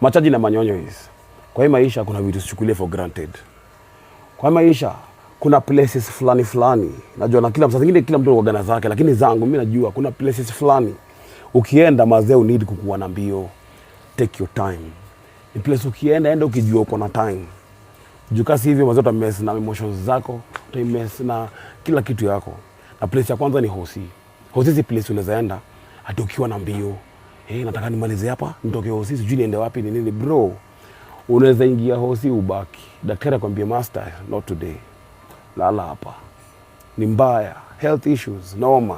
Machaji na manyonyo hizi. Kwa hii maisha kuna vitu sichukulie for granted. Kwa hii maisha kuna places fulani fulani. Najua na kila saa zingine kila mtu huwaga na zake, lakini zangu mimi najua kuna places fulani. Ukienda, mazee, uneed kukuwa na mbio. Take your time. Ni place ukienda, enda ukijua uko na time. Juu kasi hivyo, mazee, utamess na emotions zako, utamess na kila kitu yako. Na place ya kwanza ni hosi. Hosi si place unaweza enda hata ukiwa na mbio. "Hey, nataka nimalize hapa, nitoke hosi, sijui niende wapi, ni nini." Bro, unaweza ingia hosi ubaki. Daktari akwambie, "Master, not today. Lala hapa." Ni mbaya. Health issues, noma.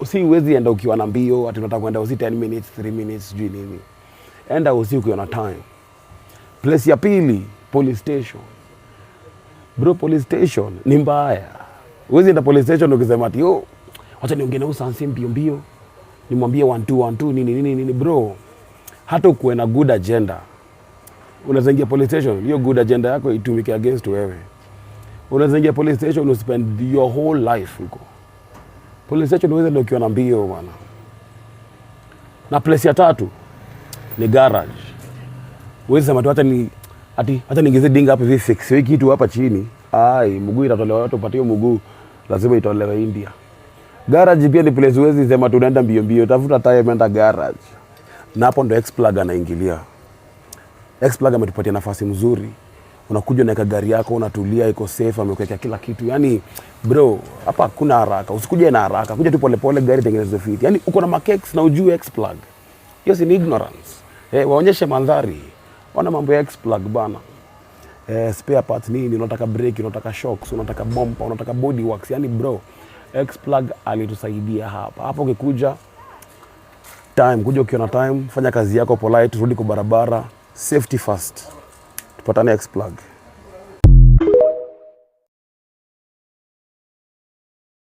Si huwezi enda ukiwa na mbio ati unataka kwenda hosi 10 minutes, 3 minutes, sijui nini. Enda hosi ukiwa na time. Place ya pili, police station. Bro, police station ni mbaya. Huwezi enda police station ukisema ati, "Oh, wacha niongee na huyu sansi mbio mbio. Nimwambie 1 2 1 2 nini nini nini." Bro, hata ukuwe na good agenda, unaweza ingia police station, hiyo good agenda yako itumike against wewe. Unaweza ingia police station uspend your whole life huko. Police station huwezi enda ukiwa na mbio, bwana. Na place ya tatu ni garage. Huwezi sema tu hata ni ati hata niingize dinga hapa hivi, fix hii kitu hapa chini. Ai, mguu itatolewa, watu upatie mguu lazima itolewe India. Garage pia ni place huwezi sema tunaenda mbio mbio, tafuta time, enda garage. Na hapo ndo X-Plug anaingilia. X-Plug ametupatia nafasi mzuri. Unakuja, unaweka gari yako, unatulia, iko safe, amekuwekea kila kitu. Yani bro, hapa hakuna haraka. Usikuje na haraka, kuja tu polepole, gari tengenezwe fit. Yani uko na makeks na ujue X-Plug. Hiyo si ni ignorance? Eh, waonyeshe mandhari. Ona mambo ya X-Plug, bana. Eh, spare parts nini, unataka brake, unataka shocks, unataka bumper, unataka body works. Yani bro, X-Plug alitusaidia hapa. Hapo ukikuja time, kuja ukiwa na time, fanya kazi yako polite, rudi kwa barabara, safety first. Tupatane X-Plug.